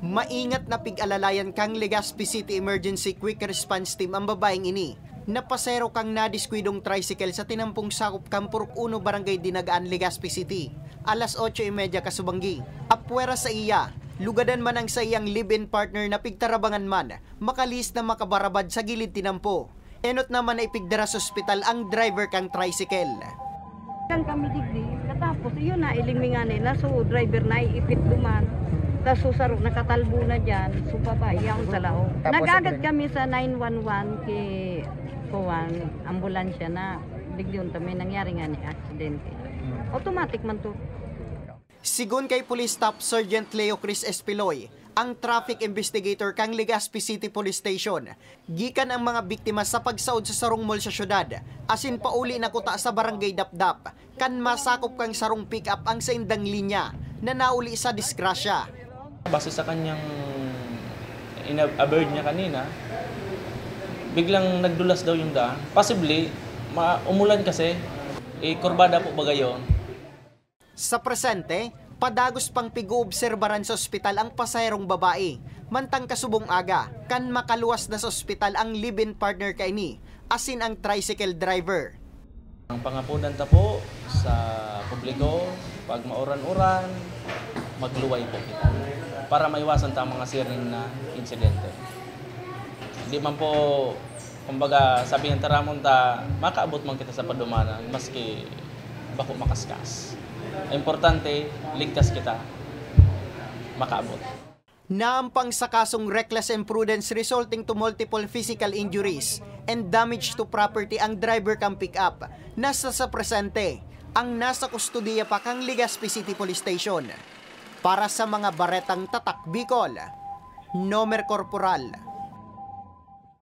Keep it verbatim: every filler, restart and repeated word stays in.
Maingat na pig-alalayan kan Legazpi City Emergency Quick Response Team ang babaeng ini, na pasahero kan nadiskwidong tricycle sa tinampong sakop kan Purok Uno, Barangay Dinagaan, Legazpi City, alas otso y media kasubanggi. Apwera sa iya, lugadan man ang saiyang live-in partner na pigtarabangan man, makalihis na makabarabad sa gilid tinampo. Enot naman na ipigdara sa ospital ang driver kan tricycle. Kan kami digdi, katapos iyon na iling mi nga nila, so driver na iipit duman. Tas so saro nakatalbo na dyan, so baba, iyaon sa laog. Tapos, Nagagad ano? Kami sa nine one one kay kuwan, ambulansya na. Digdi unta may nangyari nga ni aksidente. Automatic man to. Sigon kay Police Staff Sergeant Leo Chris Espiloy, ang traffic investigator kan Legazpi City Police Station, gikan ang mga biktima sa pagsaod sa sarong mall sa syudad, asin pauli na kuta sa Barangay Dapdap, kan masakop kan sarong pick-up ang saindang linya na nauli sa disgrasya. Base sa kanyang ina-avert niya kanina, biglang nagdulas daw yung daan. Possibly, ma umulan kasi, eh, kurbada po baga yun. Sa presente, padagos pang pig-oobserbaran sa ospital ang pasaherong babae, mantang kasubong aga, kan makaluwas na sa ospital ang live-in partner kaini, asin ang tricycle driver. Ang pangapodan ta po sa publiko, pag mauran-uran, magluway po kita para maiwasan ta ang mga siring na insidente. Di man po, kumbaga, sabi ng taramon ta, makaabot man kita sa padumanan, maski bako makaskas. Ang importante, ligtas kita makaabot. Naampang sa kasong reckless imprudence resulting to multiple physical injuries and damage to property ang driver kan pick-up na sa, sa presente ang nasa kustodiya pa kan Legazpi City Police Station. Para sa mga baretang Tatak Bicol, Nomer Corporal